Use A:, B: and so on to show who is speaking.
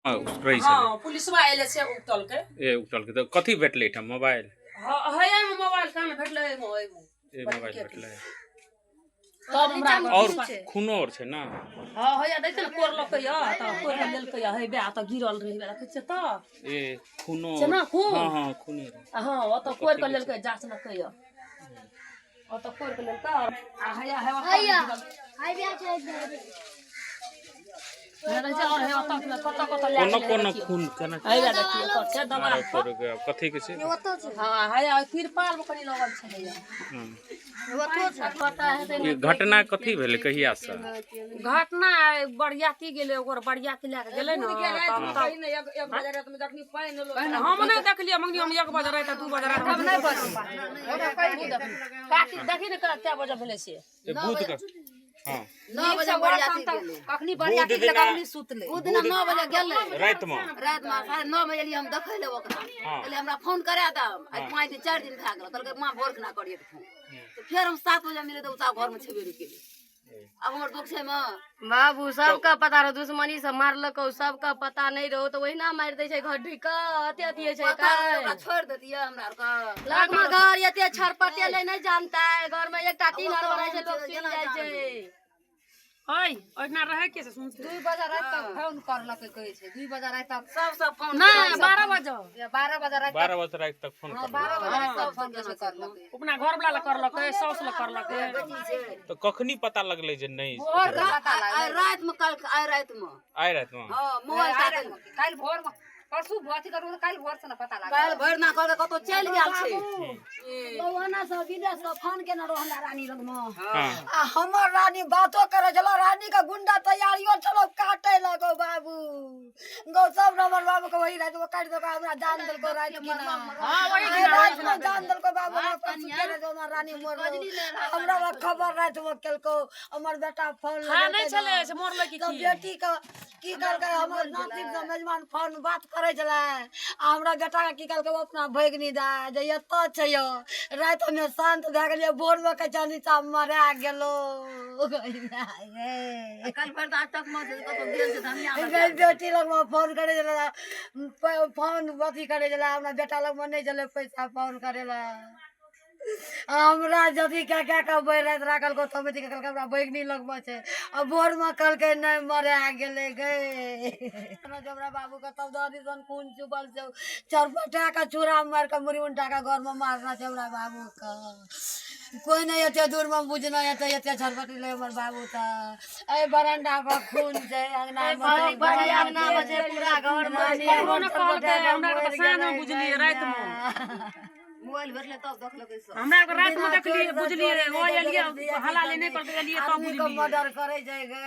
A: रहै छलै।
B: हँ, पुलिसवा एले से उकटलकै।
A: ए, उकटलकै तऽ कथी भेटलै एहिठाम? मोबाइल?
B: हँ, है एहिमे मोबाइल कहाँ भेटलै, एहिमे एहिमे
A: ए मोबाइल भेटलै।
B: तब हमरा
A: और खूनो और छै ने?
B: हँ, हैया देखते ने, कोरलकै यऽ तऽ कोरि कऽ लेलकै यऽ। हे बे, तऽ गिरल रहै, देखै छियै तऽ।
A: ए, खूनो?
B: छै ने खून?
A: हँ हँ, खूने रहै।
B: हँ, ओतऽ कोरि कऽ लेलकै, जाँचलकै यऽ, ओतऽ कोरि कऽ लेलकै। आ हैया हे ओतऽ गिरल। हे रहै छै, और हे ओतऽ कतऽ कतऽ लए
A: कोनो
B: गेलै।
A: कोनो
B: देखियौ।
A: खून केना?
B: हैया देखियौ, ओतऽ छै दबार
A: अरे
B: पर।
A: तोरे के, आब कथी के छै?
B: हँ, हैया ओहि तिरपाल मे कनि लगल छै हैया।
A: हँ।
B: पता हेतै
A: ई घटना कथी भेलै, कहिया से?
B: घटना आइ बरियाती गेलै, ओकर बरियाती लए कऽ गेलै ने, तब हम नहि देखलियै मंगनी। हम 1 बजे राति, 2 बजे राति हम नहि काकी देखी ने, कए बजे भेलै से।
A: ए, बुध के, हँ।
C: 9 बजे बरियाती गेलै।
D: कखनी बरियाती गेलै, कखनी सुतलै?
C: ओ दिना 9 बजे गेलै।
A: रातिमे?
C: रातिमे 9:30 बजे एलियै हम देखै लए ओकरा।
A: हँ।
C: कहलियै, हमरा फोन करा दब। आइ 5 दिन 4 दिन भए गेल। कहलकै, माँ, भोर केना करियै फोन? तऽ फेर हम 7 बजे मिले तऽ ओ साहब घरमे छेबे नहि केलै। आब हमर दुख छै माँ।
E: बाबू, सबके पता रहो, दुश्मनी सब मारलको, सबके पता नहि रहो तऽ ओहिना मारि दै छै। घर ढुकि कऽ अते अथी होइ छै।
C: पता रहतै ओकरा छोड़ि देतियै हमरा आरके।
E: लगमे घर एते छरपटेलै नहि जानतै? घरमे एकटा तीन हर बनाइ छै, लोक सुनि जाइ छै।
B: ओइ ओहिना रहै के से सुनते।
D: 2 बजे राति तक फोन करलकै, कहै छै 2 बजे राति तक।
C: सब सब फोन।
B: नहि, 12 बजे।
D: 12 बजे राति।
A: 12 बजे राति तक फोन करलक?
D: 12 बजे राति तक फोन कहै छै करलकै।
B: अपना घर वाला लए करलकै, साउस लए करलकै।
A: तऽ कखनी पता लगलै जे नहि?
C: आइ रातिमे, काल्हि आइ रातिमे।
A: आइ रातिमे?
C: हँ, मोबाइल ताकल।
D: काल्हि भोर मे, परसू अथी करू, काल्हि भोर से ने पता लागल।
C: काल्हि भरि दिना कहलकै कतहु चलि गेल छै।
F: बौआना सब विदेश के फोन केने रहो हमरा रानी लगमे।
A: हँ।
F: आ हमर रानी बातो करे छलो, रानी के गुंडा तैयारियो छलो काटे लगो बाबू गौ सब। हमर बाबू के वही राति में काटि देलको। हमरा जान देलको राति की ना? आइ राति में जान देलको बाबू। हमरा परसू केने रहो, हमर रानी मरलो। हमरा लग खबर राति में केलको हमर बेटा फोन।
B: खा नहि छलै से मरलै की?
F: तऽ
B: की
F: बेटी के की कहलकै, हमर नातिन से मेजबान फोन बात करै छलै आ हमरा बेटा के की कहलकै, ओ अपना भगिनी दए जे एतऽ छै यौ। रातिमे शान्त भए गेलियै, भोरमे कहै छै अनिता मरा गेलो।
C: काल्हि भरि आज तक मे कतहु गेल छै धनिया।
F: गई बेटी लगमे फोन करै छलै, फोन अथी करै छलै। हमरा बेटा लगमे नहि छलै पैसा फोन करै लए। हमरा जदि कए कए कऽ भरि राति राखलको, तब अथी कहलकै हमरा भगिनी लगमे छै आ भोरमे कहलकै नहि, मरा गेलै गे। हमरा बाबूके तब दादी सन खून चुबल छै, चरपटा कऽ छुरा मारि कऽ मुड़ी उनटा कऽ घरमे मारना छै हमरा बाबूके। कोइ नहि एते दूरमे बुझना एते एते छरपटी हमर बाबू। तऽ एहि बरंडा पर खून छै, अंगनामे छै।
E: बड़ी अंगनामे छै, पूरा घरमे छै।
B: ककरो नहि कहलकै हमरा आरके, तऽ साँझमे बुझलियै, रातिमे।
C: मोबाइल भेटलै तब देखलकै सब।
B: हमरा आरके रातिमे देखलियै, बुझलियै रे। ओ एलियै, हल्ला ले नहि करलकै, एलियै तब
F: आदमी के
B: बुझलियै।
F: मर्डर करै छै गे।